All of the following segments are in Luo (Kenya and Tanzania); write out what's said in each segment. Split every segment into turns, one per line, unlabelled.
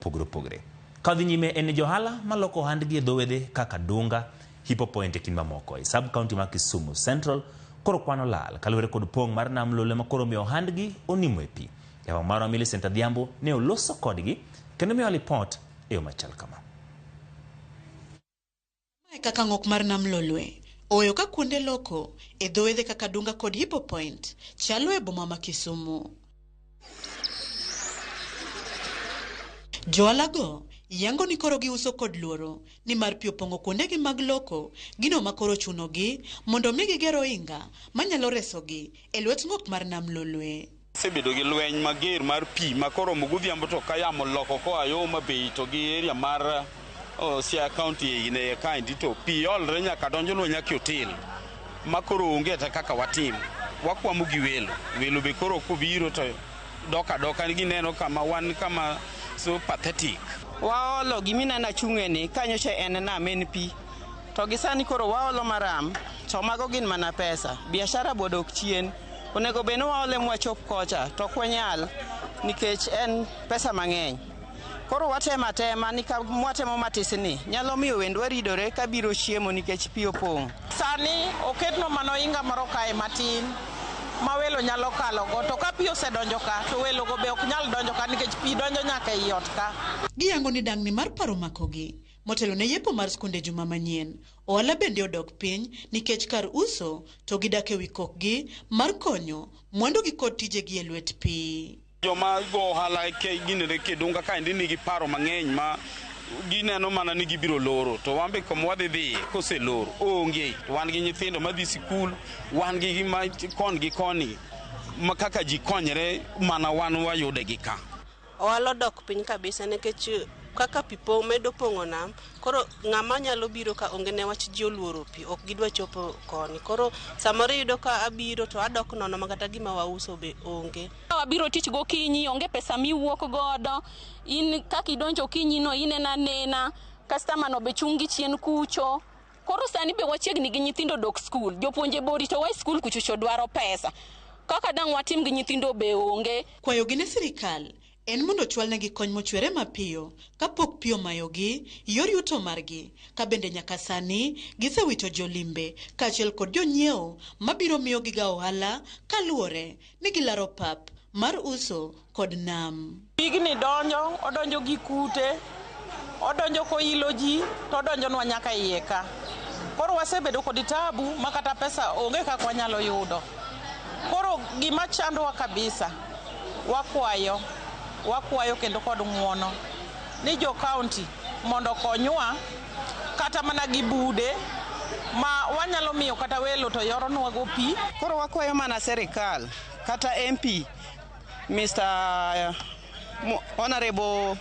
Opogore opogore. Ka dhi nyime en ni johala maloko ohandgi e dho wedhe kaka Dunga, Hippo Point e kind mamoko e sub county ma Kisumu Central koro kwano lal kaluwore kod pong' mar nam Lolwe ma koro omiyo ohandgi onimo e pi. Jawang' marwa Millicent Adhiambo ne oloso kodgi kendo miyowa lipot e yo machal kama.
Mae kaka ng'ok mar nam Lolwe oweyo ka kuonde loko e dho wedhe kaka Dunga kod Hippo Point chalo e boma ma Kisumu. Joalago yango ni koro giuso kod luoro nimar pi opong'o kuondegi mag loko, gino ma koro chunogi mondo mi giger ohinga manyalo resogi e lwet ng'ok mar nam Lolwe.
Osebedo gi lweny mager mar pi ma koromo godhiambo to ka yamo oloko koa yo Homa Bay to gi area mar Siaya County e kaendi to pi olre nyaka donjonwa nyaka e otel ma koro onge kata kaka watim. Wakwamo gi welo, welo be koro kobiro to dok adoka gineno kama wan kama so pathetic.
Waolo gimineno achung'e ni kanyocha en nam en pi. To gi sani koro waolo maram to mago gin mana pesa. Biashara bodok chien. Onego bed ni waole mwachop kocha to ok wanyal nikech en pesa mang'eny. Koro watemo atema ni ka mwatemo matisni nyalo miyo wendwa ridore kabiro chiemo nikech pi opong'.
Sani oketnwa mana ohinga moro kae matin ma welo nyalo kalogo to ka pi osedonjo ka to welogo be ok nyal donjo ka nikech pi donjo nyaka ei ot ka.
Giyango ni dang'ni mar paro makogi motelo ne yepo mar skunde juma manyien. Ohala bende odok piny nikech kar uso to gidak e wi kokgi mar konyo mwandugi kod tijegi e lwet pi.
Joma go ohala ginene Kedunga kaendi nigi paro mang'eny ma gineno mana ni gibiro loro to wan be kama wadhi dhiye koselor onge. To wan gi nyithindo madhi sikul, wan gi ma kon gi koni ma kaka ji konyre mana wan wayude gi ka.
Ohala odok piny kabisa nikech kaka pi pong' medo pong'o nam, koro ng'ama nyalo biro ka onge ne wach ji oluoro pi, ok gidwa chopo koni. Koro samoro iyudo ka abiro to adok nono ma kata gima wauso be onge.
Wabiro tich gokinyi, onge pesa miwuok godo. In kaka idonjo okinyi no ineno anena, customer no be chung' gi chien kucho. Koro sani be wachiegni gi nyithindo dok skul, jopuonje be oritowa e skul kuchocho dwaro pesa. Kaka dang' watim gi nyithindo be onge.
Kwayogi ne sirikal en mondo ochwalnegi kony mochwere mapiyo kapok pi omayogi yor yuto margi ka bende nyaka sani gisewito jolimbe kaachiel kod jonyiewo mabiro miyo giga ohala kaluwore ni gilaro pap mar uso kod nam.
Pigni donjo, odonjo gi kute, odonjo koilo ji to odonjonwa nyaka iye ka. Koro wasebedo kod tabu ma kata pesa onge kaka wanyalo yudo. Koro gima chandowa kabisa, wakwayo, wakwayo kendo kod ng'uono ni jo county mondo okonywa kata mana gi bude ma wanyalo miyo kata welo to yoronwago pi.
Koro wakwayo mana serikal kata MP Mr. Honorable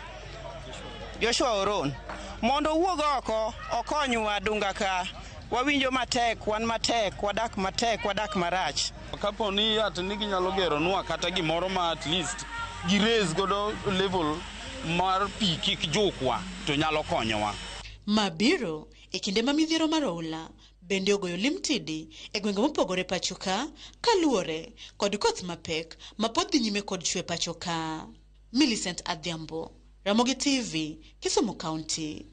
Joshua Oron mondo owuog oko okonywa Dunga ka. Wawinjo matek, wan matek, wadak matek, wadak marach.
Kapo ni at ni ginyalo geronwa kata gimoro ma at least gi raise godo level mar pi kik jukwa to nyalo konyowa.
Ma biro e kinde ma midhiero mar oula bende ogoyo limtidi e gwenge mopogore pachoka kaluwore kod koth mapek ma pod dhi nyime kod chwe pachoka. Millicent Adhiambo, Ramogi TV, Kisumu County.